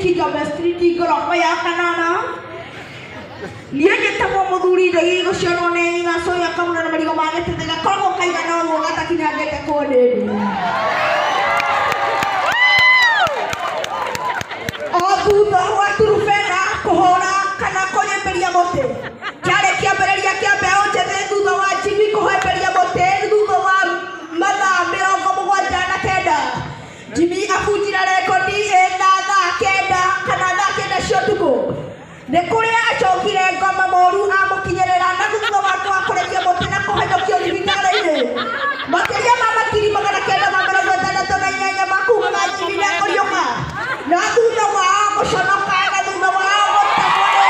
Kigambe Street, ngoroba ya kanana. Niĩ njĩtagwo mũthuri ndegi gũcionwo nĩ nyina coya kamuna na marigo ma gĩtĩthĩ gakoragwo kaigana ũguo gatakinyangĩte kũndĩndĩ. O thutha wa turubena kũhũra kana kũhĩmbĩria mũtĩ, kĩarĩ kĩambĩrĩria kĩa mbeũ njĩthĩ thutha wa Jimmy kũhĩmbĩria mũtĩ thutha wa mathaa 79. Jimmy abunjire rekondi ĩna thaa 9 kana thaa 9 cia ũtukũ. Nĩ kũrĩa acokire ngoma moru amũkinyĩrĩra na thutha wake wa kũrekia mũtĩ na kũhanyũkio thibitarĩ-inĩ. Makĩria ma makiri 968 makugaga Jimmy nĩekũriũka, na thutha wao gũconoka na thutha wao gũtemwo nĩ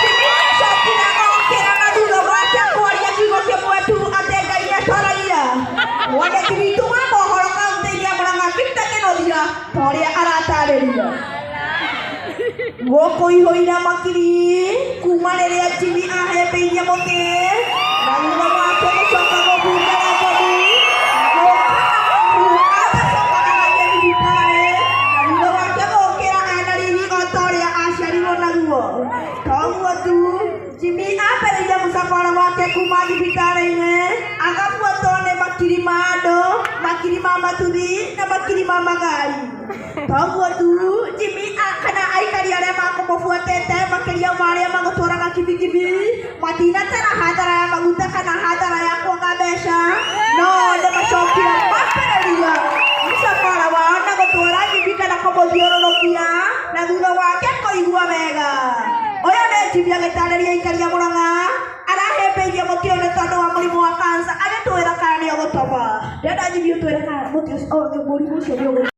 Jimmy nĩacokire okĩra na thutha wake kwaria kiugo kĩmwe tu atĩ Ngai nĩatoragia. Mwandĩki witũ wa mohoro kaunti-inĩ ya Murang'a Victor Kĩnuthia ta ũrĩa aratarĩria. Gũkũ ihũire makiri kuma rĩrĩa Jimmy ahĩmbĩirie mũtĩ na thutha wake gũcoka gũbunga rekondi na gũka agacoka agathiĩ thibitarĩ na thutha wake gũkĩra ena riri o ta ũrĩa aciarirwo naguo. Toguo tu, Jimmy ambĩrĩirie mũcabara wake kuma thibitarĩ-inĩ agabuatwo nĩ makiri ma andũ, makiri ma matuthi na makiri ma magari. Toguo tu, Jimmy kana aikari arĩa makũmũbuatĩte makĩria ma arĩa magũtwaraga kibikibi matinatara hathara ya maguta kana hathara ya kwaga mbeca, no nĩ macokire mambĩrĩria mũcabara wao na gũtwara Jimmy kana kũmũthiũrũrũkia na thutha wake kũigua wega. Ũyũ nĩ Jimmy agĩtarĩria aikari a Murang'a arahĩmbĩirie mũtĩ ũyũ nĩ tondũ wa mũrimũ wa cancer, agĩtwĩra kana nĩ ũgũtoba. Ndĩrenda Jimmy ũtwĩre kana mũtĩ ũcio, mũrimũ ũcio nĩ ũgũtoba.